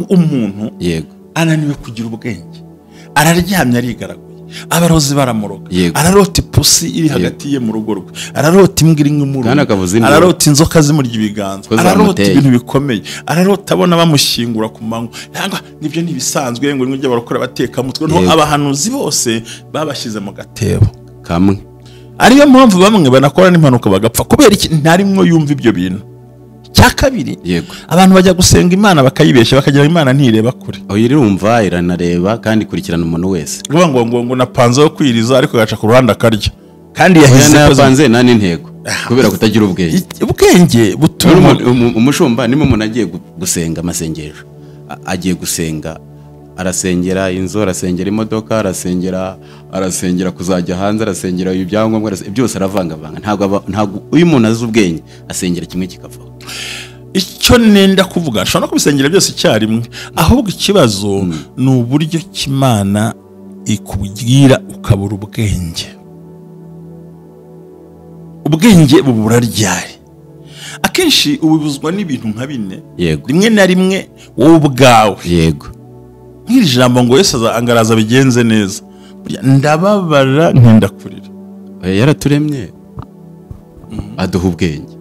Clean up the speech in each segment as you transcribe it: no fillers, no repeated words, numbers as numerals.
Umuntu yego ananiwe kugira ubwenge, araryamye arigaraguye, abarozi baramuroga, Yego. ararota ipusi iri hagati ye mu rugo rwe, ararota imbwa iri nk'umurugo, Kandi akavuza induru. ararota inzoka zimurya ibiganza, Ko ararota zamuteye. ibintu bikomeye, ararota abona bamushyingura ku manywa, cyangwa nibyo ntibisanzwe ngo rimwe ry'abarokora batekamutwe. No Yego. abahanuzi bose babashyize mu gatebo kamwe. Ariyo mpamvu bamwe banakora n'impanuka bagapfa kubera iki? Ntarimwo yumva ibyo bintu. Cya kabiri, Yego. abantu bajya gusenga Imana bakayibeshya, bakagira ngo Imana ntireba kure. Oya, irumva, iranareba kandi ikurikirana umuntu wese. Kuvuga ngo napanze wo kwiriza, ariko agaca ku ruhande akarya, kandi Oya, yahize ko nayapanze nta n'intego kubera kutagira ubwenge. Ubwenge butuma Umushumba niba umuntu agiye gusenga amasengesho, agiye gusenga, arasengera inzu, arasengera imodoka, arasengera kuzajya hanze, arasengera ibyangombwa, byose aravangavanga. Ntabwo uyu umuntu azi ubwenge asengera kimwe kikavaho. Icyo nenda kuvuga, nshobora no kubisengera byose icyarimwe, ahubwo ikibazo ni uburyo Imana ikubwira ukabura ubwenge. Ubwenge bubura ryari? Akenshi ubibuzwa n'ibintu nka bine. Yego. Rimwe na rimwe wowe ubwawe. Yego. Nk'iri jambo ngo Yesu angaraza bigenze neza, burya ndababara nkenda kurira. Oya, yaraturemye aduha ubwenge.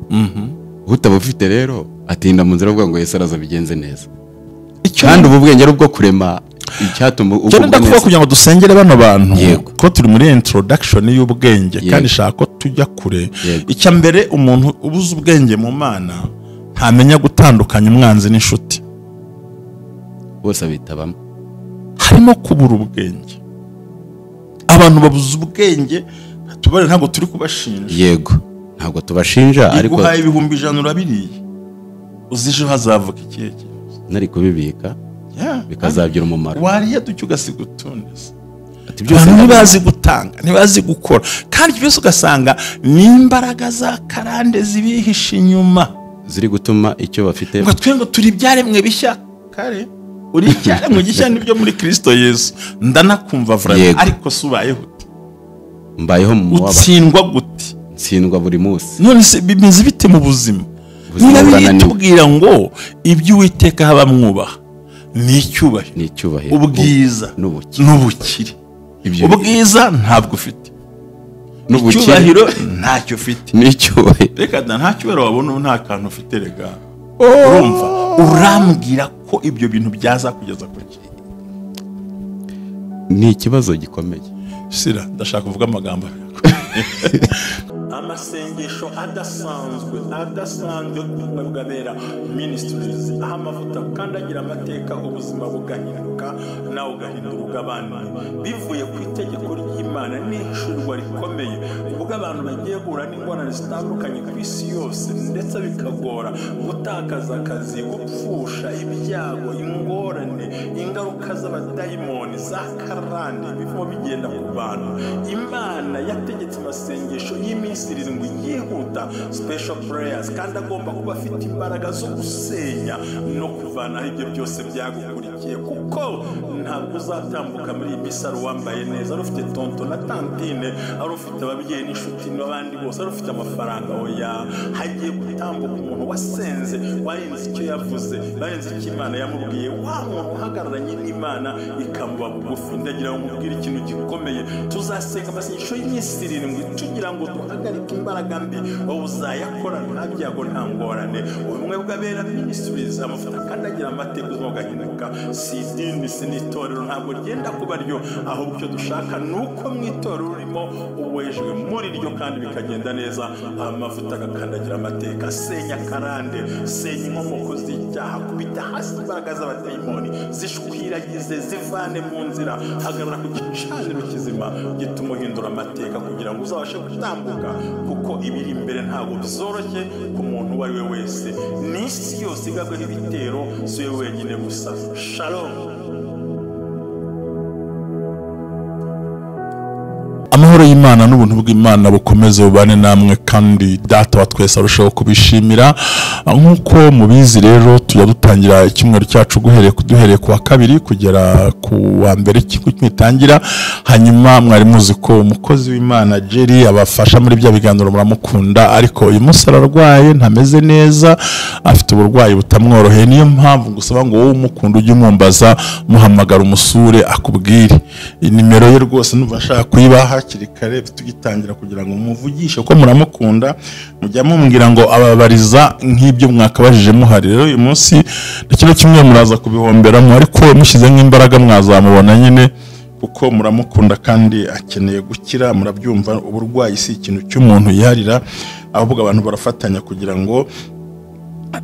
Utaba ufite rero atinda mu nzira avuga ngo Yesu araza bigenze neza, Icyo kandi ubu bwenge ari ubwo kurema icyatuma Icyo ugubwa nenda kuvuga neza. kugira ngo dusengere bano bantu, Yego. ko turi muri introduction y'ubwenge, Yego. kandi shaka ko tujya kure. Yego. Icya mbere, umuntu ubuze ubwenge mu Mana ntamenya gutandukanya umwanzi n'inshuti. Bose abitabamo. Harimo kubura ubwenge. Abantu babuze ubwenge tubare, ntabwo turi kubashinja. Yego, ntabwo tubashinja, ariko Iguhaye 100,000 urabiriye, uzi ejo hazavuka ikihe kintu? Nari kubibika Yeah. bikazagira umumaro. Wariye duke ugasiga utundi se. Ati byose Abantu ndabona. ntibazi gutanga, ntibazi gukora, kandi ibyo byose ugasanga ni imbaraga za karande zibihishe inyuma ziri gutuma icyo bafite. Ngo twe ngo turi ibyaremwe bishya. Kare uri icyaremwe gishya nibyo muri Kristo Yesu, ndanakumva vraiment, Yego. ariko si ubayeho ute? Mbayeho mu mubabaro. Utsindwa gute? Ntsindwa buri munsi. None se bimeze bite mu buzima? Ubuzima Niba burananiwe. bitubwira ngo ibyo Uwiteka haba mwubaha ni icyubahiro, Ni icyubahiro, ubwiza n'ubukire. n'ubukire. Ibyo Ubwiza ntabwo ufite, n'ubukire icyubahiro ntacyo ufite. Ni icyubahiro. Reka da, nta cyubahiro wabona ubu, nta kantu ufite. Rega urumva urambwira ko ibyo bintu byazakugeza ku ki? Ni ikibazo gikomeye. Sira, ndashaka kuvuga amagambo. Amasengesho adasanzwe adasanzwe bwabera Ministries, aho amavuta akandagira amateka, ubuzima bugahinduka, nawe ugahindura ubw'abandi, bivuye ku itegeko ry'Imana n'ihishurwa rikomeye. Ubwo abantu bagiye guhura n'ingorane zitandukanye ku isi yose, ndetse bikagora gutakaza akazi, gupfusha, ibyago, ingorane, ingaruka z'abadayimoni za karande bivamo bigenda ku bantu, Imana yategetse amasengesho y'iminsi 7 yihuta, special prayers, kandi agomba kuba afite imbaraga zo gusenya no kuvanaho ibyo byose byagukurikiye, kuko ntabwo uzatambuka muri iyi minsi ari uwambaye neza, ari ufite tonto na tantine, ari ufite ababyeyi n'inshuti n'abandi bose, ari ufite amafaranga. Oya, hagiye gutambuka umuntu wasenze, warenze icyo yavuze, warenze icyo Imana yamubwiye, wa muntu uhagararanye n'Imana ikamuba bugufi. Ndagira ngo mubwire ikintu gikomeye: tuzasenga amasengesho y'iminsi 7 tugira ngo duhagarike imbaraga mbi. Wowe uzayakora nta byago, nta ngorane. Ubumwe bw'Abera Ministries, amavuta akandagira amateka, ubuzima bugahinduka. Si idini, si n'itorero, ntabwo ryenda kuba ryo, ahubwo icyo dushaka ni uko mu itorero urimo uwejwe muri ryo kandi bikagenda neza. Amavuta agakandagira amateka, senya karande, senya inkomoko z'icyaha, kubita hasi imbaraga z'abadayimoni, zishwiragize, zivane mu nzira. Hagarara ku gicaniro kizima gituma uhindura amateka kugira ngo uzabashe gutambuka, kuko ibiri imbere ntabwo byoroshye ku muntu uwo ari we wese. Ni isi yose igabweho ibitero, si we wenyine gusa. Shalom. Amahoro y'Imana n'ubuntu bw'Imana bukomeze bubane namwe, kandi Data wa twese arushaho kubishimira. Nk'uko mubizi rero, tujya dutangira icyumweru cyacu duhereye ku wa kabiri kugera ku wa mbere kitangira. Hanyuma mwari muzi ko umukozi w'Imana Jerry abafasha muri bya biganiro, muramukunda, ariko uyu munsi ararwaye, ntameze neza, afite uburwayi butamworoheye. Niyo mpamvu gusaba ngo wowe umukunda ujye umumbaza, muhamagara, umusure, akubwire nimero ye. Rwose numva ashaka kuyibaha hakiri kare tugitangira, kugira ngo muvugishe ko muramukunda. Mujya mumbwira ngo ababariza nk'ibyo mwakabajije muhari. Rero uyu munsi ni kino kimwe muraza kubihomberamo, ariko mushyizemo imbaraga mwazamubona nyine, kuko muramukunda kandi akeneye gukira. Murabyumva, uburwayi si ikintu cy'umuntu yiharira, ahubwo abantu barafatanya kugira ngo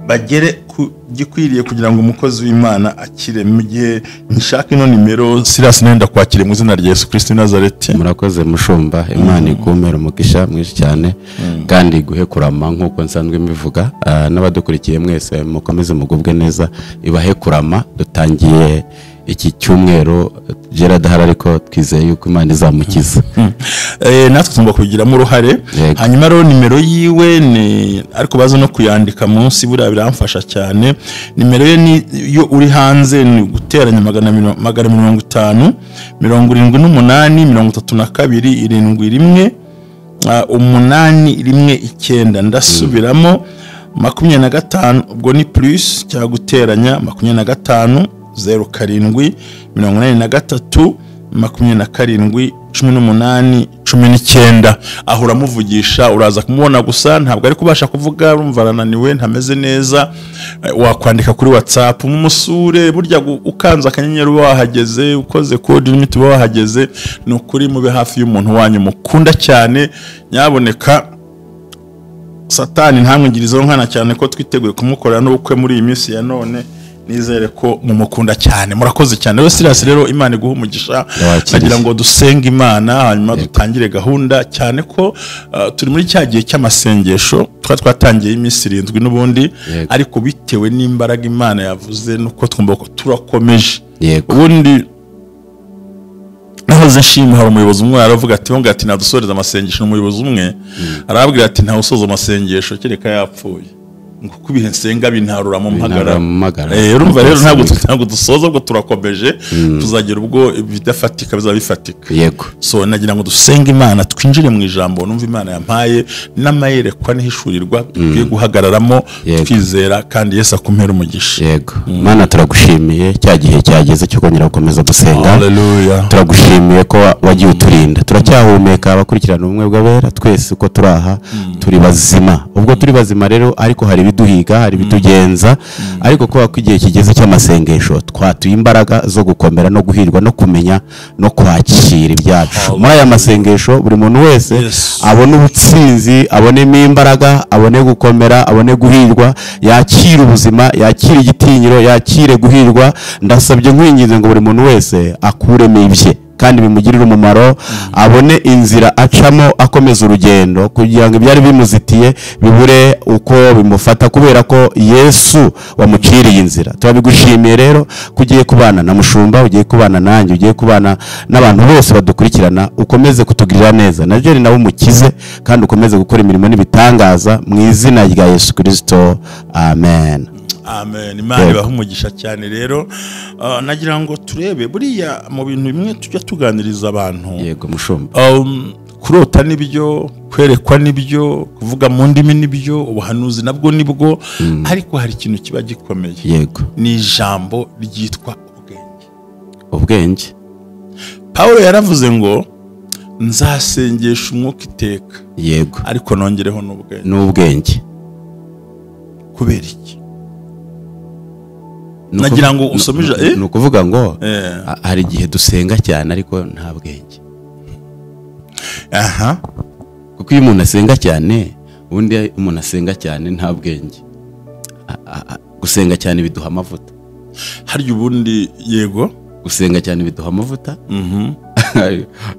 bagere ku gikwiriye, kugira ngo umukozi w'Imana akire. Mu gihe nshaka ino nimero, Silas, nenda kwakira mu izina rya Yesu Kristo Nazareti. Murakoze mushumba, Imana igumpera umugisha mwinshi cyane kandi iguhe kurama nk'uko nsanzwe mbivuga. N'abadukurikiye mwese mukomeze mugubwe neza, ibahe kurama. Dutangiye iki cyumweru Gerard ahari, ariko twizeye yuko Imana izamukiza. Natwe tugomba kubigiramo uruhare. Hanyuma rero nimero yiwe ni, ariko baza no kuyandika munsi, buriya biramfasha cyane. Nimero ye ni, iyo uri hanze, ni guteranya 578 32 71 819. Ndasubiramo: 25, ubwo ni plus cyangwa guteranya 25 07 83 27 18 19. Aho uramuvugisha, uraza kumubona. Gusa ntabwo ari kubasha kuvuga, urumva arananiwe, ntameze neza. Wakwandika kuri WhatsApp, mumusure. Burya ukanze akanyenyeri uba wahageze, ukoze code limit uba wahageze. Ni ukuri mube hafi y'umuntu wanyu mukunda cyane. Nyaboneka Satani ntamwigirizeho nkana, cyane ko twiteguye kumukorera n'ubukwe muri iyi minsi ya none. Nizere ko mumukunda cyane. Murakoze cyane rero. Silas, rero Imana iguha umugisha. Ndabakiriye. Nagira ngo dusenge Imana, hanyuma dutangire gahunda, cyane ko turi muri cya gihe cy'amasengesho twari twatangiye iminsi 7 n'ubundi, ariko bitewe n'imbaraga Imana yavuze nuko twumva ko turakomeje. Ubundi nahoze nshima, hari umuyobozi umwe aravuga ati, ngo ati nadusoreza amasengesho. Umuyobozi umwe arababwira ati: "Ntawe usoza amasengesho kereka yapfuye," ngo kuko ibihe nsenga bintarura mu mpagarara. Bintarura mu mpagarara. Urumva rero ntabwo dusoza, ubwo turakomeje, tuzagera ubwo ibidafatika bizaba bifatika. So nagira ngo dusenge Imana, twinjire mu ijambo. Numva Imana yampaye n'amayerekwa n'ihishurirwa dukwiye guhagararamo, twizera, kandi Yesu akumpera umugisha. Yego. Mana, turagushimiye, cya gihe cyageze cyo kongera gukomeza gusenga. Haleluya. Turagushimiye ko wagiye uturinda, turacyahumeka. Abakurikirana Ubumwe bw'Abera twese uko turi aha turi bazima. Ubwo turi bazima rero, ariko hari ibiduhiga, hari ibitugenza, ariko kubera ko igihe kigeze cy'amasengesho, twatuye imbaraga zo gukomera no guhirwa no kumenya no kwakira ibyacu muri aya masengesho. Buri muntu wese abone ubutsinzi, abonemo imbaraga, abone gukomera, abone guhirwa, yakire ubuzima, yakire igitinyiro, yakire guhirwa. Ndasabye nkwinginze ngo buri muntu wese akuremo ibye kandi bimugirire umumaro, abone inzira acamo akomeza urugendo, kugira ngo ibyari bimuzitiye bibure uko bimufata, kubera ko Yesu wamuciriye inzira. Turabigushimiye rero ko ugiye kubana na mushumba, ugiye kubana nanjye, ugiye kubana n'abantu bose badukurikirana. Ukomeze kutugirira neza, na Jerry nawe umukize, kandi ukomeze gukora imirimo n'ibitangaza mu izina rya Yesu Kirisito, amen. Amen. Imana ibahe umugisha cyane. Rero nagira ngo turebe buriya mu bintu bimwe tujya tuganiriza abantu. Yego mushumba. Kurota nibyo, kwerekwa nibyo, kuvuga mu ndimi nibyo, ubuhanuzi nabwo nibwo, ariko hari ikintu kiba gikomeye. Ni ijambo ryitwa ubwenge. Ubwenge. Pawulo yaravuze ngo: "Nzasengesha umwuka iteka, ariko nongereho n'ubwenge." N'ubwenge. Kubera iki? Nagira ngo usome eh? Ni ukuvuga ngo hari igihe dusenga cyane ariko nta bwenge. Kuko iyo umuntu asenga cyane, ubundi iyo umuntu asenga cyane nta bwenge, gusenga cyane biduha amavuta. Harya ubundi, yego. Gusenga cyane biduha amavuta.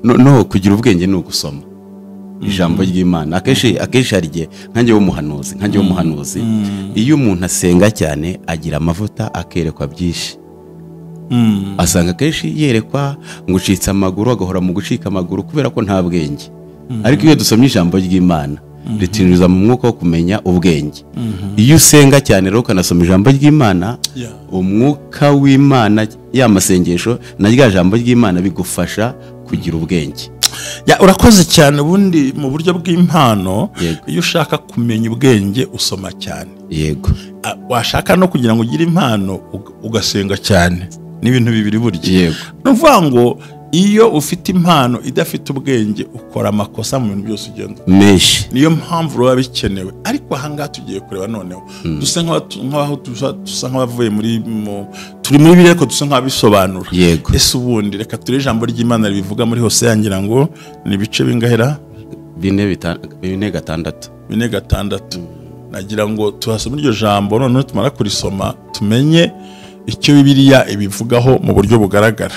No kugira ubwenge ni ugusoma ijambo ry'Imana akenshi akenshi. Hari igihe nkanjye w'umuhanuzi, iyo umuntu asenga cyane agira amavuta, akerekwa byinshi. Asanga kenshi yerekwa ngo ucitse amaguru, agahora mu gucika amaguru kubera ko nta bwenge. Ariko iyo dusomye ijambo ry'Imana ritinjiza mu mwuka wo kumenya ubwenge. Iyo usenga cyane rero ukanasoma ijambo ry'Imana, umwuka w'Imana, ya masengesho na rya jambo ry'Imana bigufasha kugira ubwenge. Urakoze cyane. Ubundi mu buryo bw'impano, iyo ushaka kumenya ubwenge usoma cyane. Yego. Washaka no kugira ngo ugire impano ugasenga cyane. Ni ibintu bibiri burya. Yego. Nuvuga ngo iyo ufite impano idafite ubwenge ukora amakosa mu bintu byose ugenda menshi. Niyo mpamvu ruba bikenewe. Ariko ahangaha tugiye kureba noneho dusa nk'aho dusa nk'abavuye muri turi muri bibiri ariko dusa nk'abisobanura. Yego. Ese ubundi reka ture ijambo ry'Imana ribivuga muri Hoseya, ngira ngo ni ibice bingahera 4:6. 4:6. Nagira ngo tuhasome iryo jambo, noneho tumara kurisoma tumenye icyo Bibiliya ibivugaho mu buryo bugaragara.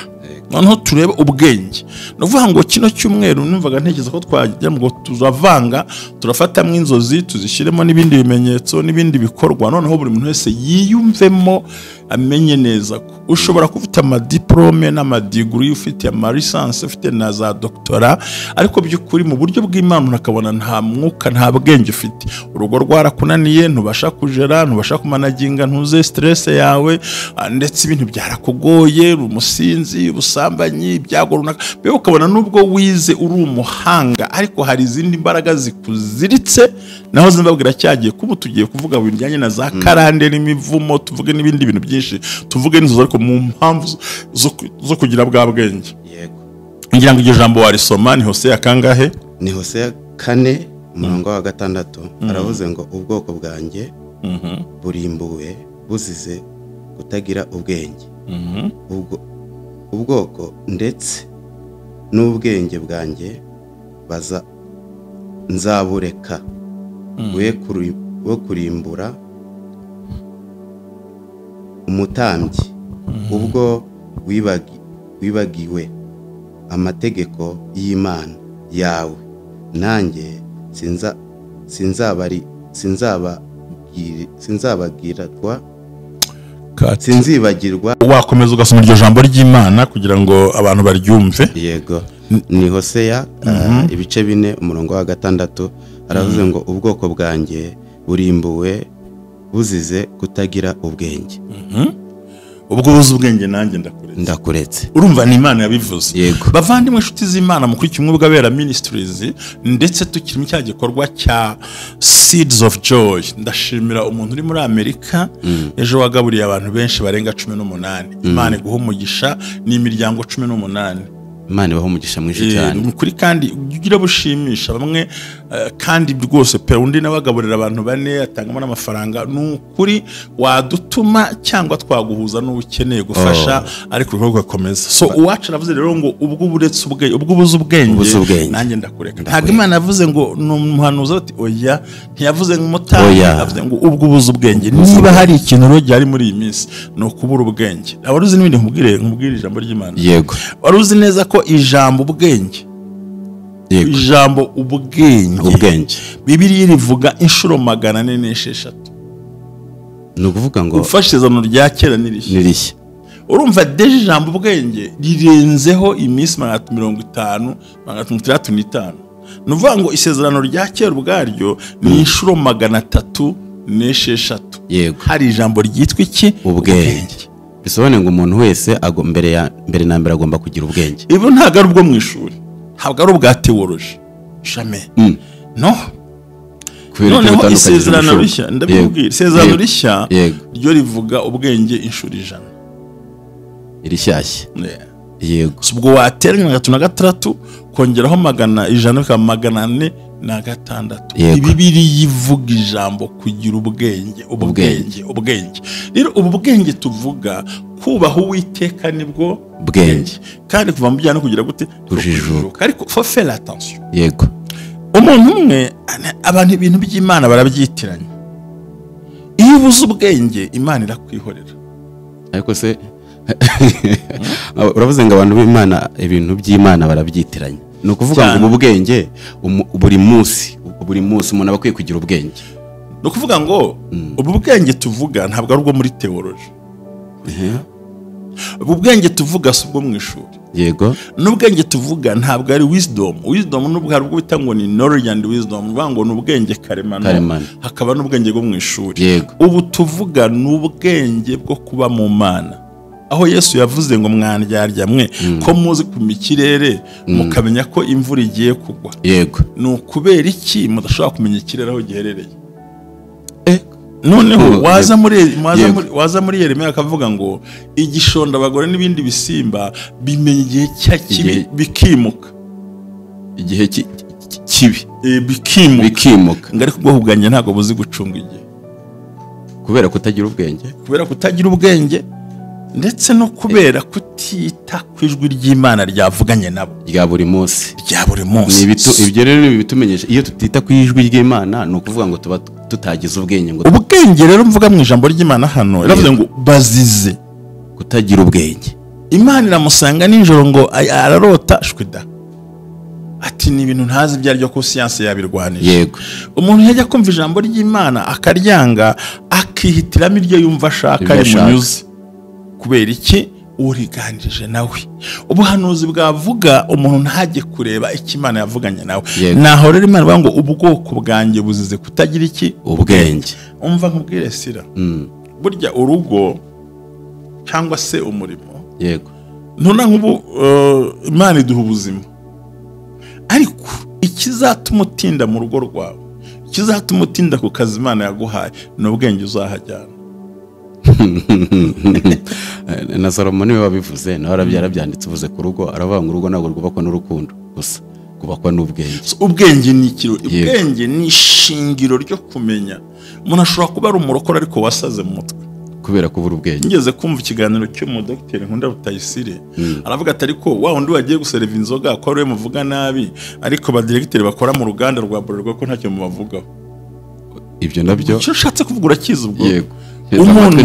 Noneho turebe ubwenge. Nuvuga ngo kino cyumweru numvaga ntekereza ko twajya ngo tuzavanga, turafatamwe inzozi tuzishyiremo n'ibindi bimenyetso n'ibindi bikorwa, noneho buri muntu wese yiyumvemo amenye neza ko ushobora kuba ufite amadiplome n'amadiguri, ufite amalisansi, ufite na za doctora, ariko by'ukuri mu buryo bw'Imana ukabona nta mwuka, nta bwenge ufite. Urugo rwarakunaniye, ntubasha kujera, ntubasha kumanaginga, ntuze stress yawe, ndetse ibintu byarakugoye, umusinzi, ubusambanyi, ibyago runaka. Mbega ukabona nubwo wize uri umuhanga, ariko hari izindi mbaraga zikuziritse. Naho zimbabwira cyagiye kuba tugiye kuvuga bijyanye na za karande n'imivumo, tuvuge n'ibindi bintu byinshi, tuvuge n'inzozi, ariko mu mpamvu zo kugira bwa bwenge. Yego. Ngira ngo iryo jambo warisoma. Ni Hoseya kangahe? Ni Hoseya 4 umurongo wa 6. Aravuze ngo ubwoko bwanjye burimbuwe buzize kutagira ubwenge. Ubwoko ndetse n'ubwenge bwanjye baza nzabureka we kurimbura umutambyi, ubwo wibagiwe amategeko y'Imana yawe, nanjye sinzibagirwa. Wakomeza ugasoma iryo jambo ry'Imana kugira ngo abantu baryumve. Yego. Ni Hoseya ibice 4 umurongo wa 6. Aravuze ngo ubwoko bwanjye burimbuwe buzize kutagira ubwenge. Ubwo buze ubwenge nanjye ndakuretse. Urumva ni Imana yabivuze. Yego. Bavandimwe inshuti z'Imana mu kuri kimwe bw'abera ministries, ndetse tukiri mu cya gikorwa cya Seeds of Joy. Ndashimira umuntu uri muri Amerika ejo wagaburiye abantu benshi barenga 18. Imana iguha umugisha, ni imiryango 18. Imana ibaha umugisha mwinshi cyane. Kuri kandi ugira bushimisha bamwe, kandi rwose pe undi nabagaburira abantu bane atangamo n'amafaranga. Nukuri wadutuma cyangwa twaguhuza n'ukeneye gufasha, ariko urugo rugakomeza. So uwacu aravuze rero ngo ubwo buretse ubwenge, ubwo ubuze ubwenge nanjye ndakureka. Ntabwo Imana yavuze ngo numuhanuza ati oya, ntiyavuze ngo umutambyi, yavuze ngo ubwo ubuze ubwenge. Niba hari ikintu rero gihari muri iyi minsi ni ukubura ubwenge. Wari uzi n'ibindi nkubwire ijambo ry'Imana. Yego. Wari uzi neza ko ijambo ubwenge, ijambo ubwenge Bibiliya rivuga inshuro 406. Ni ukuvuga ngo ufashe isezerano rya kera n'irishya. Urumva deje ijambo ubwenge rirenzeho iminsi 350 365. Ni ukuvuga ngo isezerano rya kera ubwaryo ni inshuro 306. Yego. Hari ijambo ryitwa iki? Ubwenge. Bisobanuye ngo umuntu wese mbere na mbere agomba kugira ubwenge. Ibi ntabwo ari ubwo mu ishuri, ntabwo ari ubwa theology. Jamais. No. Noneho isezerano rishya, ndabibwira, isezerano rishya ryo rivuga ubwenge inshuro 100. Irishyashya. Yego. Ubwo wateranya 306 kongeraho 100 406. Bibiliya ivuga ijambo kugira ubwenge, ubwenge, ubwenge. Rero ubu bwenge tuvuga kubaha Uwiteka nibwo bwenge. Kandi kuva mu byaha no kugira gute? Kujijuka. Ariko faut faire attention. Yego. Umuntu umwe, abantu ibintu by'Imana barabyitiranya. Iyo ubuze ubwenge Imana irakwihorera. Ariko se uravuze ngo abantu b'Imana ibintu by'Imana barabyitiranya. Ni ukuvuga ngo ubwenge buri munsi umuntu aba akwiye kugira ubwenge. Ni ukuvuga ngo ubu bwenge tuvuga ntabwo ari ubwo muri theology. Ubwenge tuvuga si ubwo mu ishuri. Yego. N'ubwenge tuvuga ntabwo ari wisdom. Wisdom n'ubwo hari ubwo bita ngo ni knowledge and wisdom, uvuga ngo ni ubwenge karemano, hakaba n'ubwenge bwo mu ishuri. Yego. Ubu tuvuga ni ubwenge bwo kuba mu Mana. Aho Yesu yavuze ngo mwandyarya mwe ko muzi ku mikirere mukamenya ko imvura igiye kugwa. Yego. Ni ukubera iki mudashobora kumenya ikirere aho giherereye? Noneho waza muri Yeremiya akavuga ngo igishonda abagore n'ibindi bisimba bimenya igihe cya kibi bikimuka. Igihe kibi bikimuka. Ngo ariko ubwoko bwanjye ntabwo buzi gucunga igihe. Kubera kutagira ubwenge. Kubera kutagira ubwenge ndetse no kubera kutita ku ijwi ry'Imana ryavuganye nabo rya buri munsi. Rya buri munsi. Ibyo rero ni bitumenyesha iyo tutita ku ijwi ry'Imana, ni ukuvuga ngo tuba tutagize ubwenge. Ngo ubwenge rero mvuga mu ijambo ry'Imana hano iravuze ngo bazize kutagira ubwenge. Imana iramusanga nijoro ngo ararota shwida, ati ni ibintu ntazi ibyo aribyo ko siyanse yabirwanije. Yego. Umuntu yajya kumva ijambo ry'Imana akaryanga, akihitiramo iryo yumva ashaka rimunyuze. Kubera iki? Uriganirije nawe. Ubuhanuzi bwavuga umuntu ntajye kureba icyo Imana yavuganye nawe. Naho rero Imana ivuga ngo ubwoko bwanjye buzize kutagira iki? Ubwenge. Umva nkubwire Sira. Burya urugo cyangwa se umurimo. Yego. None nk'ubu Imana iduha ubuzima. Ariko ikizatuma utinda mu rugo rwawe, ikizatuma utinda ku kazi Imana yaguhaye, ni ubwenge uzahajyana. Na Salomo niwe wabivuze, nawe arabyanditse uvuze ku rugo, aravuga ngo urugo ntabwo rwubakwa n'urukundo gusa, rwubakwa n'ubwenge. Ubwenge ni ikiro, ubwenge ni ishingiro ryo kumenya. Umuntu ashobora kuba ari umurokore ariko wasaze mu mutwe kubera kubura ubwenge. Ngeze kumva ikiganiro cy'umudogiteri Nkunda Rutayisire, aravuga ati ariko wa wundi wagiye guserva inzoga ko ari we muvuga nabi, ariko ba directeur bakora mu ruganda rwa Bralirwa ko ntacyo mubavugaho. Ibyo nabyo icyo ushatse kuvuga urakizi ubwo. Yego. Umuntu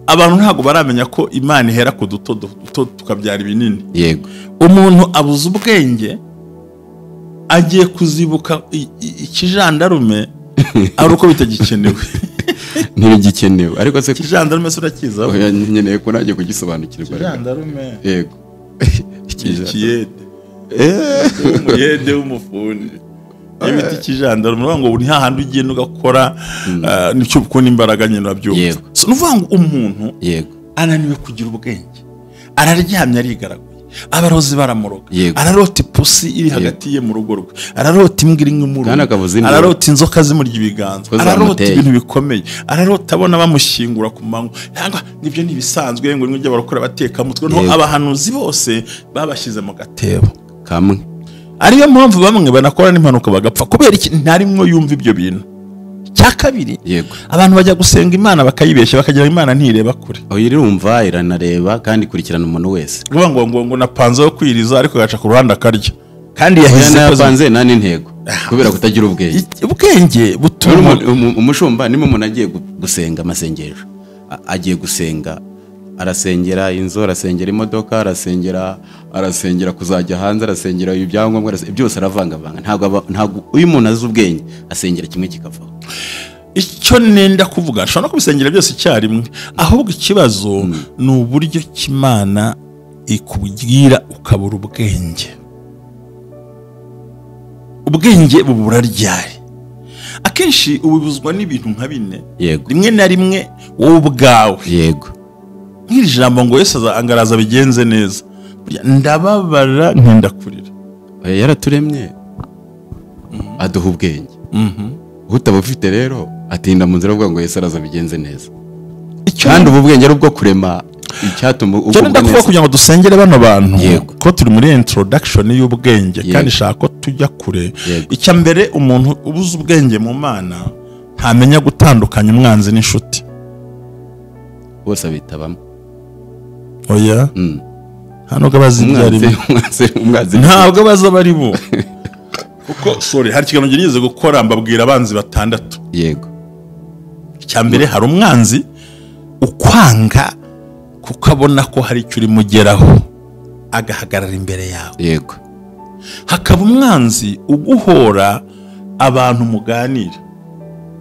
abantu ntabwo baramenya ko Imana ihera ku duto duto tukabyara ibinini. Yego. Umuntu abuze ubwenge agiye kuzibuka ikijandarume ari uko bitagikenewe. Ntibigikenewe. Ariko se ikijandarume se urakiza? Oya, nkeneye ko najye kugisobanukirwa. Ikijandarume. Yego. Ikiyede. Umuyede w'umufundi. Ibiti kijandarume ngo ni hahandi ugenda ugakora nicyo ukunda imbaraga nyine urabyumva. So nuvuga ngo umuntu yego ananiwe kugira ubwenge, araryamye arigaraguye, abarozi baramuroga, ararota ipusi iri hagati ye mu rugo rwe, ararota imbwa iri nk'umuriro, ararota inzoka zimurya ibiganza, ararota ibintu bikomeye, ararota abona bamushyingura ku manywa, cyangwa nibyo ntibisanzwe ngo rimwe ry'abarokora bateka mutwe. No abahanuzi bose babashyize mu gatebo kamwe. Ariyo mpamvu bamwe banakora n'impanuka bagapfa kubera iki? Ntarimwo yumva ibyo bintu. Cya kabiri, abantu bajya gusenga Imana bakayibeshya, bakagira Imana ntireba kure. Oya, irumva iranareba kandi ikurikirana umuntu wese. Uvuga ngo ngo napanze wo kwiriza ariko gaca ku ruhande akarya. Kandi yahize ko napanze nani intego kubera kutagira ubwenge. Ubwenge butuma umushumba nimo umuntu agiye gusenga amasengesho, agiye gusenga arasengera inzu, arasengera imodoka, arasengera kuzajya hanze, arasengera ibyangombwa, byose aravangavanga. Ntabwo uyu muntu azi ubwenge asengera kimwe kikavaho. Icyo nenda kuvuga nshobora no kubisengera byose icyarimwe, ahubwo ikibazo ni uburyo Imana ikubwira ukabura ubwenge. Ubwenge bubura ryari? Akenshi ubibuzwa n'ibintu nka bine. Rimwe na rimwe wowe ubwawe. Yego. Nk'iri jambo ngo Yesu angaraza bigenze neza, ndababara nkenda kurira. Yaraturemye aduha ubwenge. Utaba ufite rero atinda mu nzira avuga ngo Yesu araza bigenze neza. Kandi ubu bwenge ari ubwo kurema icyatuma ubwo neza. Kugira ngo dusengere bano bantu ko turi muri introduction y'ubwenge kandi shaka ko tujya kure. Icya mbere, umuntu ubuze ubwenge mu Mana ntamenya gutandukanya umwanzi n'inshuti. Bose abitabamo. Oya. Hano gabazi byari ntabwo baza bari bo. Kuko sorry, hari ikiganiro ngiye gukora mbabwira abanzi batandatu. Yego. Icya mbere, hari umwanzi ukwanga kuko abona ko hari icyo uri mugeraho agahagarara imbere yawe. Yego. Hakaba umwanzi uguhora abantu muganira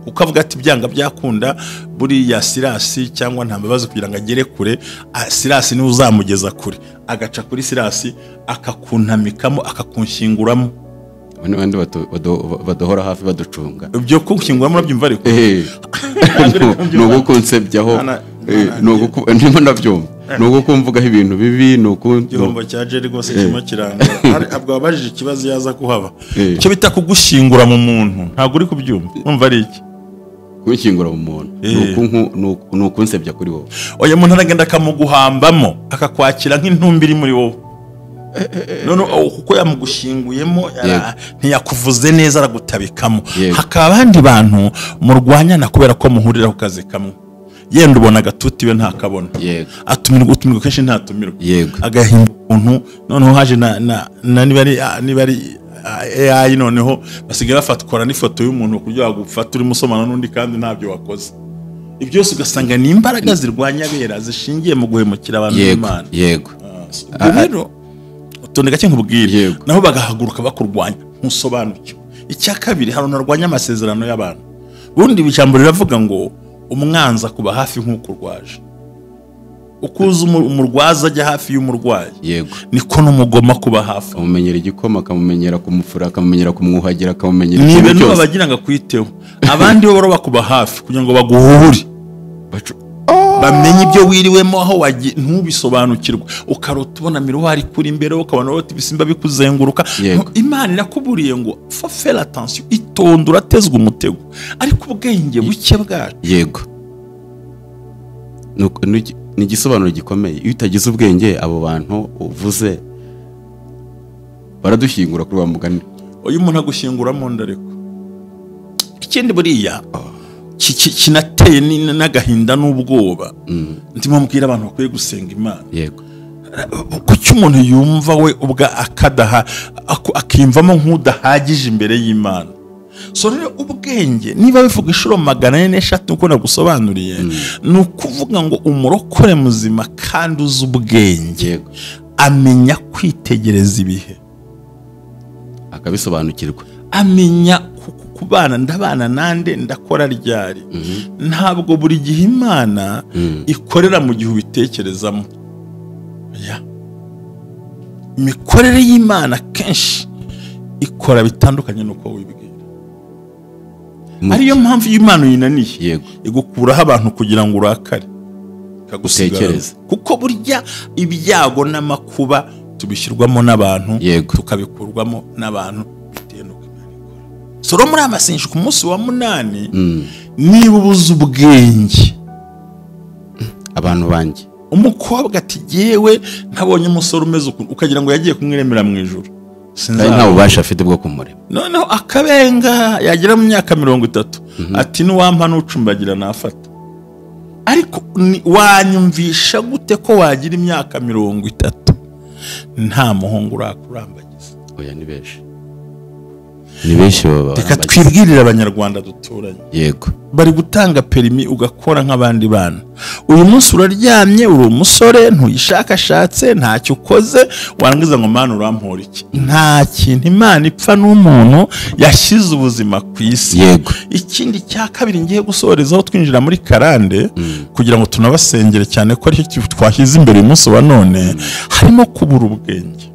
Kuko avuga ati byanga byakunda buriya Sirasi cyangwa nta mbabazi kugira ngo agere kure, Sirasi niwe uzamugeza kure, agaca kuri Sirasi akakuntamikamo akakunshyinguramo. Abandi baduhora hafi baducunga. Ibyo kunshyinguramo urabyumva ariko? Ni ugukunsebyaho, ndimo ndabyumva, ni ugukumvugaho ibintu bibi, ni uku igihombo cya Jerry rwose kirimo kiranga. Abwo wabajije ikibazo yaza kuhaba, icyo bita kugushyingura mu muntu, ntabwo uri kubyumva, urumva ari iki? Kunshyingura mu muntu ni ukunsebya kuri wowe. Oya, umuntu aragenda akamuguhambamo, akakwakira nk'intumbi iri muri wowe. None kuko yamugushyinguyemo ntiyakuvuze neza, aragutabikamo. Hakaba abandi bantu murwanyana kubera ko muhurira ku kazi kamwe, yenda ubona agatuti we ntakabona, atumirwa utumirwa kenshi ntatumirwa, agahimba ukuntu. Noneho haje na niba ari AI, noneho basigaye bafatwa n'ifoto y'umuntu kugira ngo bagufate urimo usomana n'undi kandi ntabyo wakoze. Ibyo byose ugasanga ni imbaraga zirwanya abera zishingiye mu guhemukira abantu b'Imana. Yego. Rero utonde gake nkubwire, naho bagahaguruka bakurwanya ntusobanukiwe. Icya kabiri, hari unarwanya amasezerano y'abantu. Ubundi ijambo riravuga ngo umwanza kuba hafi nk'uko urwaje, ukuza umurwaza ajya hafi y'umurwayi, niko n'umugoma kuba hafi. Akamumenyera igikoma, akamumenyera kumufura, akamumenyera kumwuhagira, akamumenyera ikintu cyose. Niba bagira ngo akwiteho, abandi bo baro bakuba hafi kugira ngo baguhure, bamenye ibyo wiriwemo aho wagiye, ntubisobanukirwe. Ukarota ubona miruwari kuri imbere, ukabona urota ibisimba bikuzenguruka. Imana irakuburiye ngo faut faire attention, itonde uratezwa umutego. Ariko ubwenge buke bwacu. Yego. Ni igisobanuro gikomeye. Iyo utagize ubwenge, abo bantu uvuze baradushyingura kuri wa mugani. Uyu muntu agushyingura mu nda. Ariko ikindi buriya kinateye n'agahinda n'ubwoba, ndimo mbwira abantu bakwiye gusenga Imana. Yego. Kuki umuntu yumva we ubwa akadaha akimvamo nk'udahagije imbere y'Imana? So rero ubwenge niba bivuga inshuro 403 uko nagusobanuriye, ni ukuvuga ngo umurokore muzima kandi uzi ubwenge amenya kwitegereza ibihe, akabisobanukirwa, amenya kubana, ndabana nande, ndakora ryari. Ntabwo buri gihe Imana ikorera mu gihe ubitekerezamo. Imikorere y'Imana kenshi ikora bitandukanye n'uko wibwira. Ariyo mpamvu Imana uyinaniye igukuraho abantu kugira ngo urakare, ikagutekereza. Kuko burya ibyago n'amakuba tubishyirwamo n'abantu, tukabikurwamo n'abantu bitewe n'uko Imana ikora. Soro muri amasengesho ku munsi wa 8, niba ubuze ubwenge, abantu banjye, umukobwa ati yewe ntabonye umusore umeze ukuntu, ukagira ngo yagiye kumwiremera mu ijuru, nta bubasha afite bwo kumurema. Noneho akabenga yagera mu myaka 30 ati nuwampa n'ucumbagira nafata. Ariko wanyumvisha gute ko wagira imyaka 30 nta muhungu urakurambagiza? Oya, ni benshi, ni benshi baba. Reka twibwirire abanyarwanda duturanye. Yego. Bari gutanga perimi ugakora nk'abandi bana. Uyu munsi uraryamye, uri umusore, ntuyishakashatse, ntacyo ukoze, warangiza ngo Mana urampora iki? Nta kintu Imana ipfa n'umuntu yashyize ubuzima ku isi. Yego. Ikindi cya kabiri ngiye gusorezaho twinjira muri karande, kugira ngo tunabasengere cyane ko aricyo twashyize imbere uyu munsi wa none, harimo kubura ubwenge.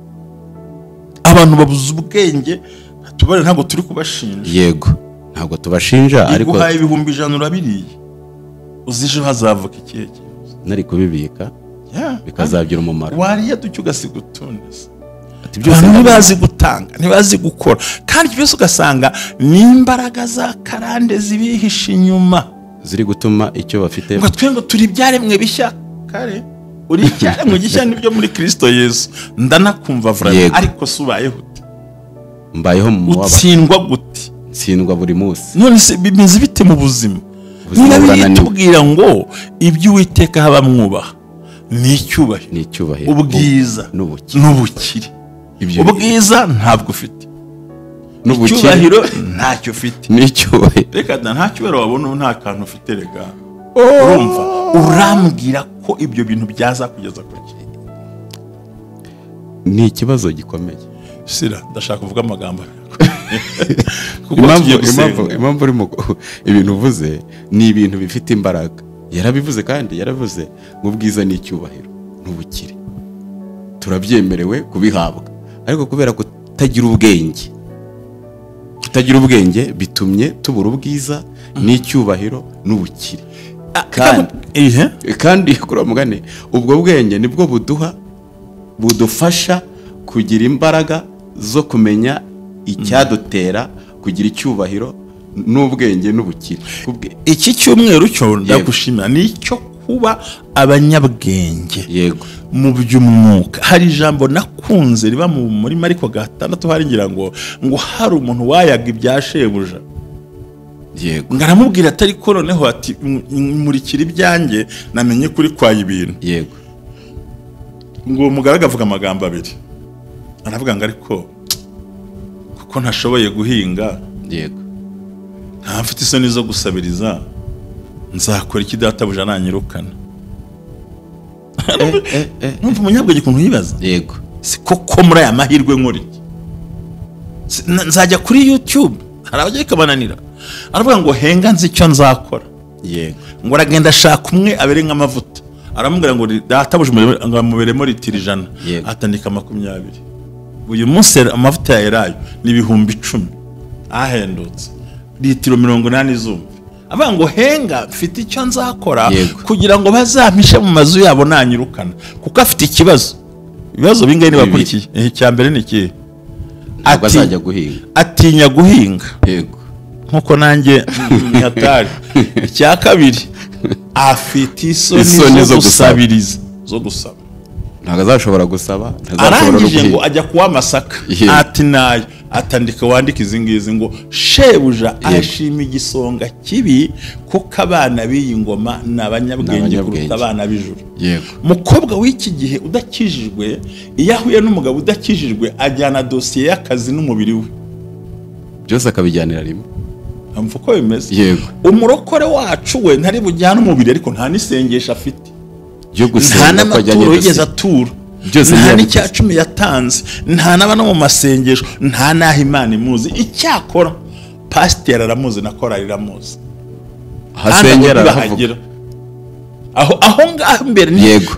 Abantu babuze ubwenge, tubare ntabwo turi kubashinja. Yego. Ntabwo tubashinja, ariko iguhaye 100,000 urabiriye, uzi ejo hazavuka ikihe kibazo. Nari kubibika bikazagira umumaro. Wariye ducyo ugasiga utundi. Abantu ntibazi gutanga, ntibazi gukora, kandi byose ugasanga ni imbaraga za karande zibihishe inyuma ziri gutuma icyo bafite. Ngo twe ngo turi ibyaremwe bishya, kare uri icyaremwe gishya nibyo muri Kristo Yesu. Ndanakumva vraiment, ariko subayeho ute? Mbayeho mu mubabaro. Utsindwa gute? Tsindwa buri munsi. None se bimeze bite mu buzima? Niba bitubwira ngo ibyo Uwiteka haba mwubaha ni icyubahiro, ni icyubahiro, ubwiza n'ubukire. Ubwiza ntabwo ufite, icyubahiro ntacyo ufite, n'icyubahiro reka nta cyubahiro wabona, nta kantu ufite. Reka urumva urambwira ko ibyo bintu byazakugeza ku ki? Ni ikibazo gikomeye. Sira ndashaka kuvuga amagambo Kuko tugiye gusenga. Impamvu urimo ibintu uvuze ni ibintu bifite imbaraga. Yarabivuze kandi yaravuze ngo ubwiza n'icyubahiro n'ubukire turabyemerewe kubihabwa, ariko kubera kutagira ubwenge bitumye tubura ubwiza n'icyubahiro n'ubukire. Kandi kuri uwo mugani ubwo bwenge nibwo budufasha kugira imbaraga zo kumenya icyadutera kugira icyubahiro n'ubwenge n'ubukire. Iki cyumweru cyo ndagushimira nicyo kuba abanyabwenge. Yego. Mu by'umwuka hari ijambo nakunze riba mu muri Mariko 6 hari ngira ngo hari umuntu wayaga ibya shebuja. Yego. Ngaramubwira atari ko noneho ati murikira ibyanjye namenye kuri kwa ibintu. Yego. Ngo mugaraga avuga amagambo abiri. Aravuga ngo ariko kuko ntashoboye guhinga. Yego. Nta mfite isoni zo gusabiriza, nzakora iki databuja nanyirukana? Numva umunyabwenge ukuntu yibaza. Yego. Si koko muri aya mahirwe nkora iki? Nzajya kuri YouTube, hari abajya bikabananira. Aravuga ngo henga nzi icyo nzakora. Yego. Ngo aragenda ashaka umwe abere nk'amavuta. Aramubwira ngo databuja ngo amuberemo litiro 100, atandika 20. Uyu munsi amavuta ya Elayo ni 10,000 ahendutse. Litiro 80 zumve. Avuga ngo henga mfite icyo nzakora kugira ngo bazampishe mu mazu yabo nanyirukana, kuko afite ikibazo. Ibibazo bingahe nibakurikiye? Icya mbere ni ikihe? Azajya guhinga. Atinya guhinga. Yego. Nkuko nanjye nyatari. Icya kabiri afite isoni zo gusabiriza, zo gusaba. Ntabwo azashobora gusaba, arangije ngo ajya kuwa masaka. Ati nayo atandika wandika izi ngizi ngo shebuja ashima igisonga kibi kuko abana b'iyi ngoma ni abanyabwenge kuruta abana b'ijuru. Mukobwa w'iki gihe udakijijwe, iyo ahuye n'umugabo udakijijwe ajyana dosiye y'akazi n'umubiri we byose akabijyanira rimwe. Amva uko bimeze. Yego. Umurokore wacu we ntari bujyane umubiri, ariko nta n'isengesho afite ryo gusenga, ko ajyanye yigeze atura, nta n'icya 10 yatanze, nta n'aba no mu masengesho, nta n'aho Imana imuzi. Icyakora pasiteri aramuzi na korali iramuzi, ahasengera arahavuga. Aho ngaho imbere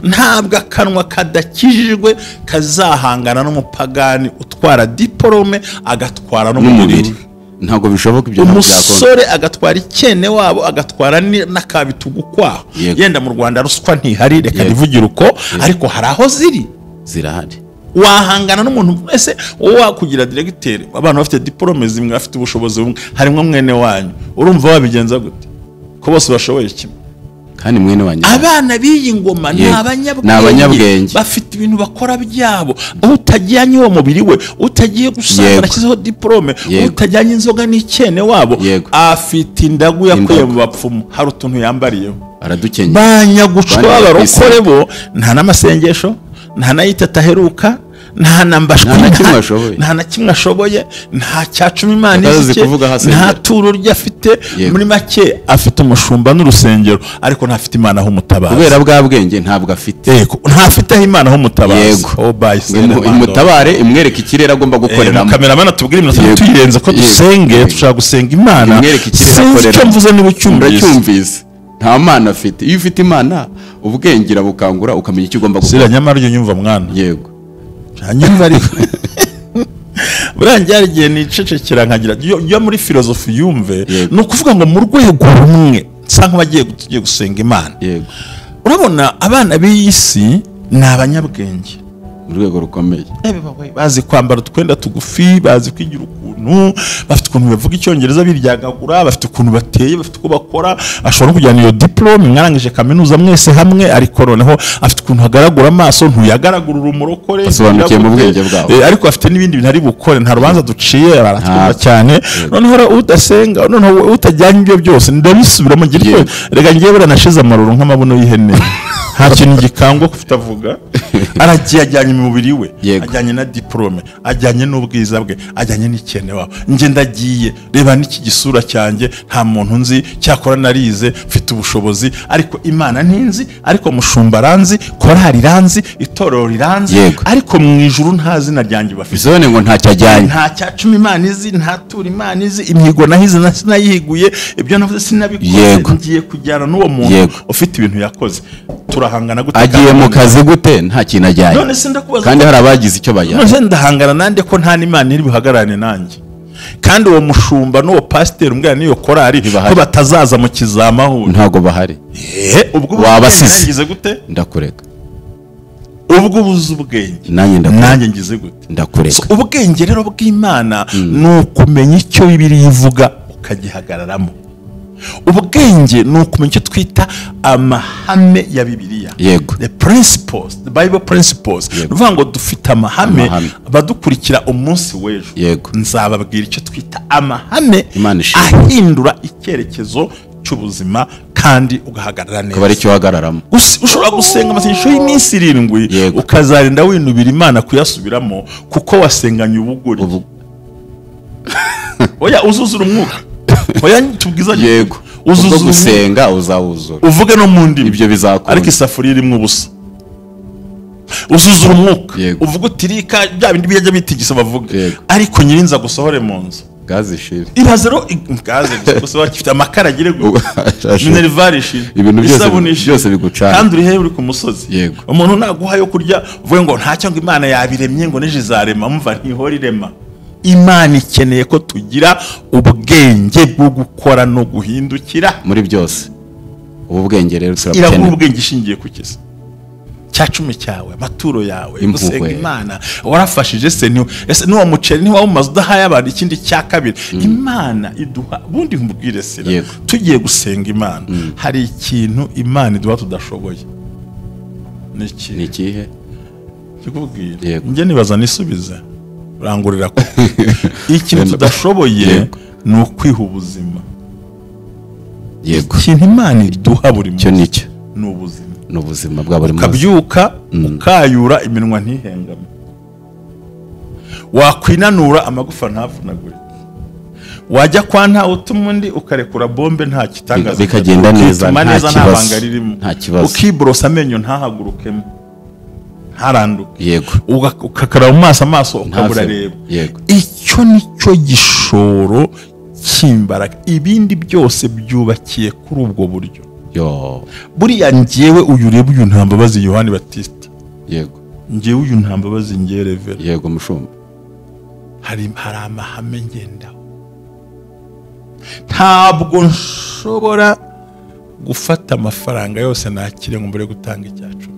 ntabwo akanwa kadakijijwe kazahangana n'umupagani utwara diporome agatwara n'umubiri. Ntabwo bishoboka ibyo. Umusore agatwara ikene wabo, agatwara n'akabitugu kwaho. Yenda mu Rwanda ruswa ntihari, reka nivugire uko, ariko hari aho ziri, zirahari. Wahangana n'umuntu wese wowe wakugira directeur, abantu bafite diplome zimwe, bafite ubushobozi bumwe, harimo mwene wanyu, urumva wabigenza gute ko bose bashoboye kimwe? Kandi mwene wanyu. Abana b'iyi ngoma ni abanyabwenge, bafite ibintu bakora byabo. Utajyanye uwo mubiri we, utagiye gusanga ashyizeho diplome, utajyanye inzoga n'ikene wabo, afite indagu yakuye mu bapfumu, hari utuntu yambariyeho aradukenyeye. Banyagucwa abarokore bo nta n'amasengesho, nta n'ayitata aheruka, nta nambashwe, nta na kimwe ashoboye, nta cya 10 Imana izi, nta turo rye afite. Muri make afite umushumba n'urusengero, ariko ntafite Imana aho umutabazi. Kubera bwa bwenge ntabwo afite. Yego, ntafite aho Imana aho umutabazi. Oh bye, imutabare imwereke ikirere agomba gukoreramo. Kameramana tubwire iminota tuyirenze ko dusenge, dushaka gusenga Imana. Imwereke ikirere akorera. Sinzi icyo mvuze niba ucyumvise. Nta mana afite. Iyo ufite Imana ubwenge irabukangura ukamenya icyo ugomba gukora. Sira nyamara ujye unyumva mwana. Yego. Hanyuma ariko burangiye igihe nicecekera nkagira yo muri filosofi yumve, ni ukuvuga ngo mu rwego rumwe nsa nk'abagiye tugiye gusenga Imana. Yego. Urabona abana b'iyi si ni abanyabwenge mu rwego rukomeye. Bazi kwambara utwenda tugufi, bazi kwigira ukuntu, bafite ukuntu bavuga icyongereza biryagagura, bafite ukuntu bateye, bafite uko bakora, ashobora no kujyana iyo diplome mwarangije kaminuza mwese hamwe, ariko noneho afite ukuntu hagaragura amaso, ntuyagaragura umurokore, asobanukiye mu bwenge bwabo. Ariko afite n'ibindi bintu ari bukore, nta rubanza duciye, baratwumva cyane. Noneho udasenga, noneho utajyanye ibyo byose, ndabisubiramo ngira reka ngiye buranashize amaruru nk'amabuno y'ihene. Nta kintu gikangwa kutavuga. Aragiye ajyanye umubiri we, ajyanye na diplome, ajyanye n'ubwiza bwe, ajyanye n'ikene wabo. Nge ndagiye, reba n'iki gisura cyanjye, nta muntu nzi, cyakora narize, mfite ubushobozi, ariko Imana ntinzi, ariko mushumba aranzi, korali iranzi, itorero riranzi, ariko mu ijuru nta zina ryanjye bafite. Bizone ngo ntacyo ajyanye. Nta cya cumi Imana izi, nta tura Imana izi, imihigo nahize sinayihiguye, ibyo navuze sinabikoze, ngiye kujyana n'uwo muntu ufite ibintu yakoze. Turahangana gute? Agiye mu kazi gute nta kintu ajyanye? None se ndakubaza, kandi hari abagize icyo bajyanye. None se ndahangana nande ko nta n'Imana iri buhagararane nanjye? Kandi uwo mushumba n'uwo pasiteri umbwira n'iyo korali ko batazaza mu kizamahoro, ntago bahari. Ubwo wabasize gute? Ndakureka. Ubwo ubuze ubwenge, nanjye ngize gute? Ndakureka. Ubwenge rero bw'Imana ni ukumenya icyo Bibiliya ivuga ukagihagararamo. Ubwenge ni ukumenya icyo twita amahame ya Bibiliya. Yego. The principles, the Bible principles. Nuvuga ngo dufite amahame badukurikira umunsi w'ejo. Yego. Nzababwira icyo twita amahame ahindura icyerekezo cy'ubuzima kandi ugahagarara neza. Kuba ari cyo uhagararamo. Ushobora gusenga amasengesho y'iminsi 7 ukazarinda winubira Imana kuyasubiramo kuko wasenganye ubugori. Oya, uzuzura umwuka. Oya, tubwizanye. Yego. Uzuza gusenga uzawuzura. Uvuge no mu ndimi. Ibyo bizakunda. Ariko isafuriya irimo ubusa. Uzuzura umwuka. Uvuga utirika bya bindi bijya bitigisa bavuga. Ariko nyirinza gusohore mu nzu. Gaze ishire. Ibaze ro gaze gusa bakifite amakara agire gute. Minerval ishire. Ibintu byose bigucana. Kandi uri he uri ku musozi. Umuntu naguha yo kurya uvuge ngo ntacyo ngo Imana yabiremye ngo neje izarema, mumva ntihora irema. Imana ikeneye ko tugira ubwenge bwo gukora no guhindukira muri byose. Ubu bwenge rero turabukeneye. Iraguha ubwenge ishingiye ku kisa cya cumi cyawe, amaturo yawe, gusenga Imana warafashije se ni ese n'uwo muceri ni wawumaze udahaye abantu ikindi cya kabiri. Imana iduha ubundi nkubwire sira, tugiye gusenga Imana hari ikintu Imana iduha tudashoboye. Ni ikihe? Kikubwira njye nibaza nisubize rangurira ko ikintu tudashoboye ni ukwiha ubuzima. Yego. Ikintu Imana iduha buri munsi ni ubuzima. Ni ubuzima bwa buri munsi. Ukabyuka ukayura iminwa ntihengame, wakwinanura amagufa ntavunagurike, wajya kwa nta utuma undi ukarekura bombe nta kitangaza, bikagenda neza, nta banga ririmo, ukiborosa amenyo ntahagurukemo, ntaranduke. Yego. Ukakaraba mu maso, amaso ukabura reba. Icyo nicyo gishoro cy'imbaraga. Ibindi byose byubakiye kuri ubwo buryo. Buriya njyewe uyu ureba uyu nta mbabazi Yohani Batista. Yego. Njyewe uyu nta mbabazi njyewe Revera. Yego mushumba. Hari amahame ngendaho. Ntabwo nshobora gufata amafaranga yose nakire ngo mbure gutanga icyacumi.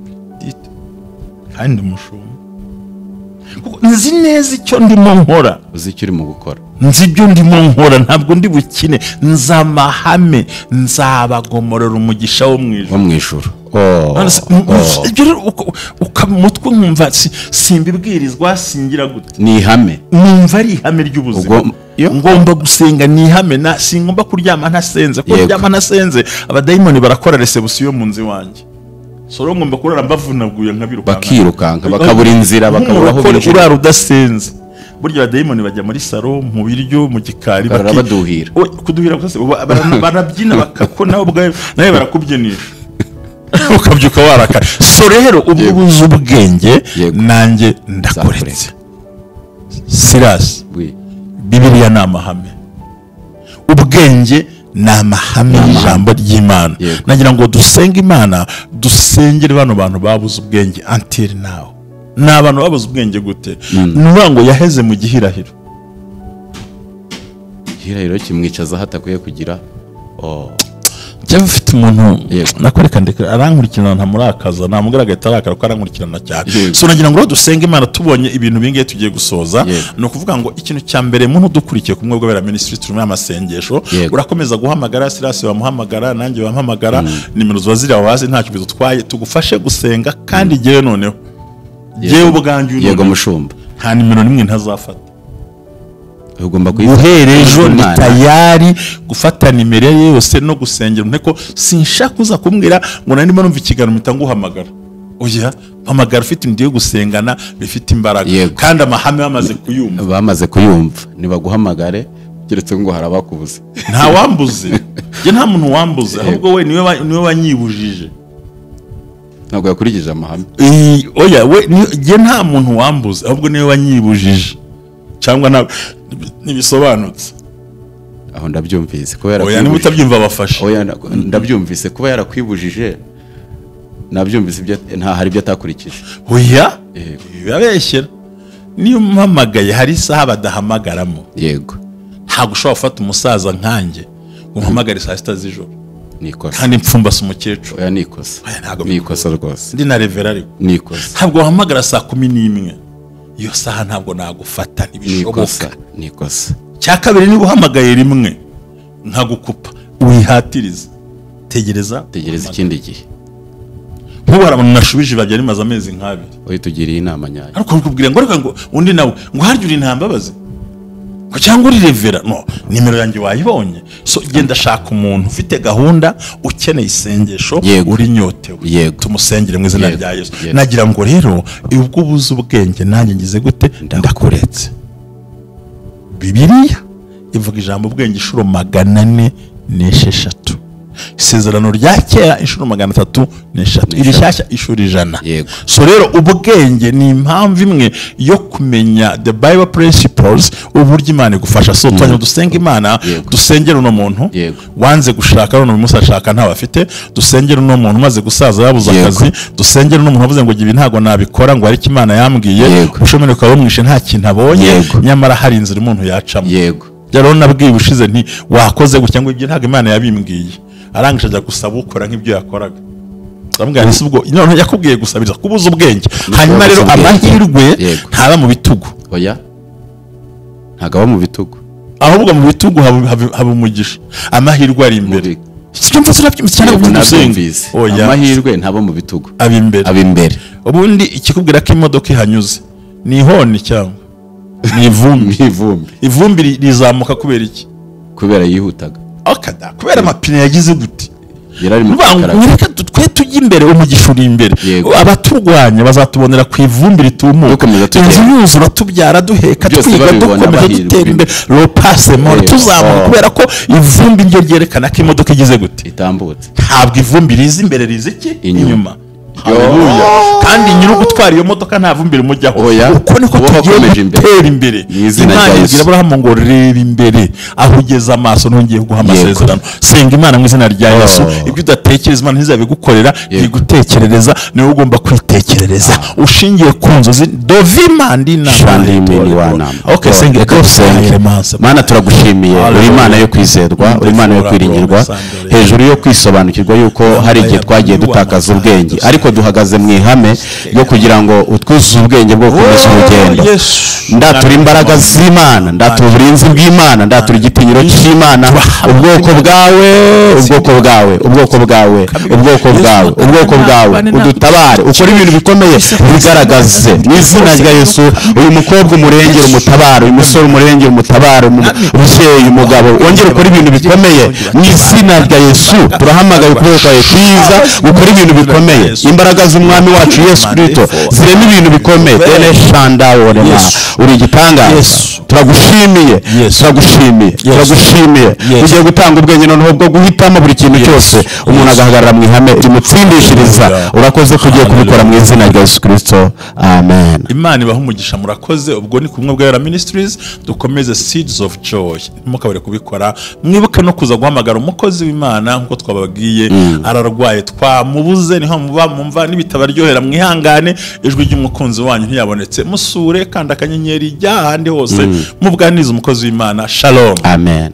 Kandi mushumba, kuko nzi neza icyo ndimo nkora. Uzi icyo urimo gukora. Nzi ibyo ndimo nkora, ntabwo ndi bukine. Nzi amahame, nzabagomorera umugisha wo mu ijuru. Ibyo rero mutwe nkumva simbibwirizwa, singira gute. Ni ihame. Numva ari ihame ry'ubuzima. Ngomba gusenga ni ihame, na singomba kuryama ntasenze. Kuko kuryama ntasenze abadayimoni barakora resebusiyo mu nzu iwanjye. Soro ngomba kurara mbavunaguye nkabirukanka, bakirukanka, bakabura inzira, bakabura aho binjira. Urara udasenze burya abadayimoni bajya muri saro, mu biryo, mu gikari, baduhira. Kuduhira gusa barabyina bakako nawe ubwawe nawe barakubyinisha ukabyuka warakara. So rero ubwo buze ubwenge nanjye ndakuretse. Silas, Bibiliya ni amahame. Ubwenge ni amahame y'ijambo ry'Imana. Nagira ngo dusenge Imana, dusengere bano bantu babuze ubwenge until now. Ni abantu babuze ubwenge gute? Nuvuga ngo yaheze mu gihirahiro. Igihirahiro kimwicaza hatakwiye kugira. Njye mfite umuntu nakwereka ndeka arankurikirana ntamurakaza, namugaragaye atarakara ko arankurikirana cyane. So nagira ngo dusenge Imana tubonye ibintu bingiye tugiye gusoza. Ni ukuvuga ngo ikintu cya mbere muntu dukurikiye kumwe bw'abera ministry turi muri amasengesho, urakomeza guhamagara Silas bamuhamagara, nanjye bamuhamagara, nimero ziba ziri aho hasi ntacyo bidutwaye, tugufashe gusenga. Kandi jyewe noneho jyewe ubwanjye yego mushumba nta nimero nimwe ntazafata. Ugomba kuyifata. Guhera ejo ni Imana. tayari gufata nimero ye yose no gusengera nteko. Sinshaka uza kumbwira ngo nari ndimo numva ikiganiro mpita nguhamagara. Oya, mpamagara ufite inda yo gusengana bifite imbaraga. Yego. Kandi amahame bamaze kuyumva. Bamaze kuyumva nibaguhamagare, keretse ngo hari abakubuze. Nta wambuze njye, nta muntu wambuze, ahubwo we niwe wanyibujije. Ntabwo yakurikije amahame. Oya, we njye nta muntu wambuze, ahubwo niwe wanyibujije, cyangwa ntibisobanutse. Aho ndabyumvise kuba Oya, niba yarakwibujije. utabyumva bafashe. Oya, ndabyumvise, kuba yarakwibujije nabyumvise, ibyo nta hari ibyo atakurikije. Oya. Yego. Birabeshyera, niyo umpamagaye hari isaha badahamagaramo. Ntabwo ushobora gufata umusaza nkanjye ngo umpamagare saa 6 z'ijoro Ni ikosa. kandi mpfumbase umukecuru. Oya, ni ikosa. Oya, ntabwo Ni ikosa rwose. Ndi na revera ariko. Ni ikosa. Ntabwo wahamagara saa 11, iyo saha ntabwo nagufata. Ni Ntibishoboka. ikosa, ni ikosa. Cya kabiri, niba uhamagaye rimwe nkagukupa, wihatiriza, tegereza. Tegereza ikindi gihe. Nk'ubu hari abantu nashubije bagiye rimaze amezi nk'abiri. Oya, tugiriye inama nyayo. Ariko bikubwira ngo ariko ngo undi nawe ngo harya uri nta mbabazi ngo cyangwa uri revera, no nimero yanjye wayibonye. So genda shaka umuntu ufite gahunda, ukeneye isengesho, uri nyotewe, tumusengere mu izina rya Yesu. Nagira ngo rero ubwo ubuze ubwenge, nanjye ngize gute? Ndakuretse. Bibiliya ivuga ijambo ubwenge inshuro 406, Isezerano rya Kera inshuro 303, irishyashya inshuro 100. So rero ubwenge ni impamvu imwe yo kumenya the Bible principles, uburyo Imana igufasha. So tujya dusenga Imana, dusengera uno muntu wanze gushaka none uyu munsi ashaka ntawe afite, dusengera uno muntu umaze gusaza yabuze akazi, dusengera uno muntu wavuze ngo ibi ntabwo nabikora, ngo ariko Imana yambwiye, ubushomeri bukaba bumwishe nta kintu abonye, nyamara hari inzira umuntu yacamo. Rero nabwiye ubushize nti wakoze gutya, ngo ibyo ntabwo Imana yabimbwiye. Arangije ajya gusaba ukora nk'ibyo yakoraga. Ndamubwira nti si ubwo noneho yakubwiye gusabiriza kubuza ubwenge. Hanyuma rero Kubuza ubwenge. amahirwe ntaba mu bitugu. Oya, ntabwo aba mu bitugu. Ahubwo mu bitugu haba umugisha, amahirwe ari imbere. Sicyo mvuze? Urabyumvise cyane? Yego, Kuko dusenga. nabyumvise. Oya. Amahirwe ntaba mu bitugu. Aba imbere. Aba imbere. Ubundi ikikubwira ko imodoka ihanyuze ni ihoni cyangwa ni ivumbi? Ni ivumbi. Ivumbi rizamuka kubera iki? Kubera yihutaga. Akada kubera amapine yagize gute? Yari ari mu Nuvuga ngo karaga. reka twe tujye imbere, umugisha uri imbere. Abaturwanya bazatubonera ku ivumbi ritumuka. Dukomeza tugenda. Inzu yuzura, tubyara, duheka, Byose twiga, babibona, dukomeza bahirwa. dutera imbere, ropasemo tuzamuka, kubera ko ivumbi ryo ryerekana ko imodoka igeze gute? Itambutse. Ntabwo ivumbi riza imbere, riza iki? Inyuma. Inyuma. Haleluya! Kandi nyiri ugutwara iyo modoka nta vumbi rimujyaho. Oya, Uko niko uba tugiye wakomeje imbere. gutera imbere. Mu izina Imana rya ibwira Yesu. Aburahamu ngo reba imbere aho ugeze amaso, ntongeye kuguha amasezerano. Senga Imana mu izina rya Yesu. Ibyo udatekereza Imana ntizabigukorera. Ntigutekerereza, niwe ugomba kwitekerereza ushingiye ku nzozi dovimandi. Shandimini wa nama. Okay, senga. Reka dusenge. Mana, turagushimiye, uri Imana yo kwizerwa, uri Imana yo kwiringirwa. Hejuru yo kwisobanukirwa yuko hari igihe twagiye dutakaza ubwenge, ariko duhagaze mu ihame ryo kugira ngo utwuzuze ubwenge bwo gukomeza urugendo. Ndatura imbaraga z'Imana, ndatura uburinzi bw'Imana, ndatura igitinyiro cy'Imana. Ubwoko bwawe, ubwoko bwawe, ubwoko bwawe, ubwoko bwawe, ubwoko bwawe, udutabare, ukore ibintu bikomeye, bigaragaze mu izina rya Yesu. Uyu mukobwa umurengere umutabare, uyu musore umurengere umutabare, umubyeyi, umugabo, wongere ukore ibintu bikomeye mu izina rya Yesu. Turahamagaye ukuboko kwawe kwiza gukora ibintu bikomeye. Imbaraga z'Umwami wacu Yesu Kristo zirema ibintu bikomeye. Tene shanda worema, uri igitangaza. Turagushimiye, turagushimiye, turagushimiye. Ugiye gutanga ubwenge noneho bwo guhitamo buri kintu cyose, umuntu agahagarara mu ihame rimutsindishiriza. Urakoze ko ugiye kubikora mu izina rya Yesu Kristo, amen. Imana ibahe umugisha, murakoze. Ubwo ni kumwe bwa Ministries, dukomeze Seeds of Joy, ntimukabure kubikora. Mwibuke no kuza guhamagara umukozi w'Imana nk'uko twababwiye, ararwaye twamubuze, niho muba mumva nibitabaryohera mwihangane, ijwi ry'umukunzi wanyu ntiyabonetse. Musure, kanda akanyenyeri, jya ahandi hose mubuganize umukozi w'Imana. Shalom. Amen.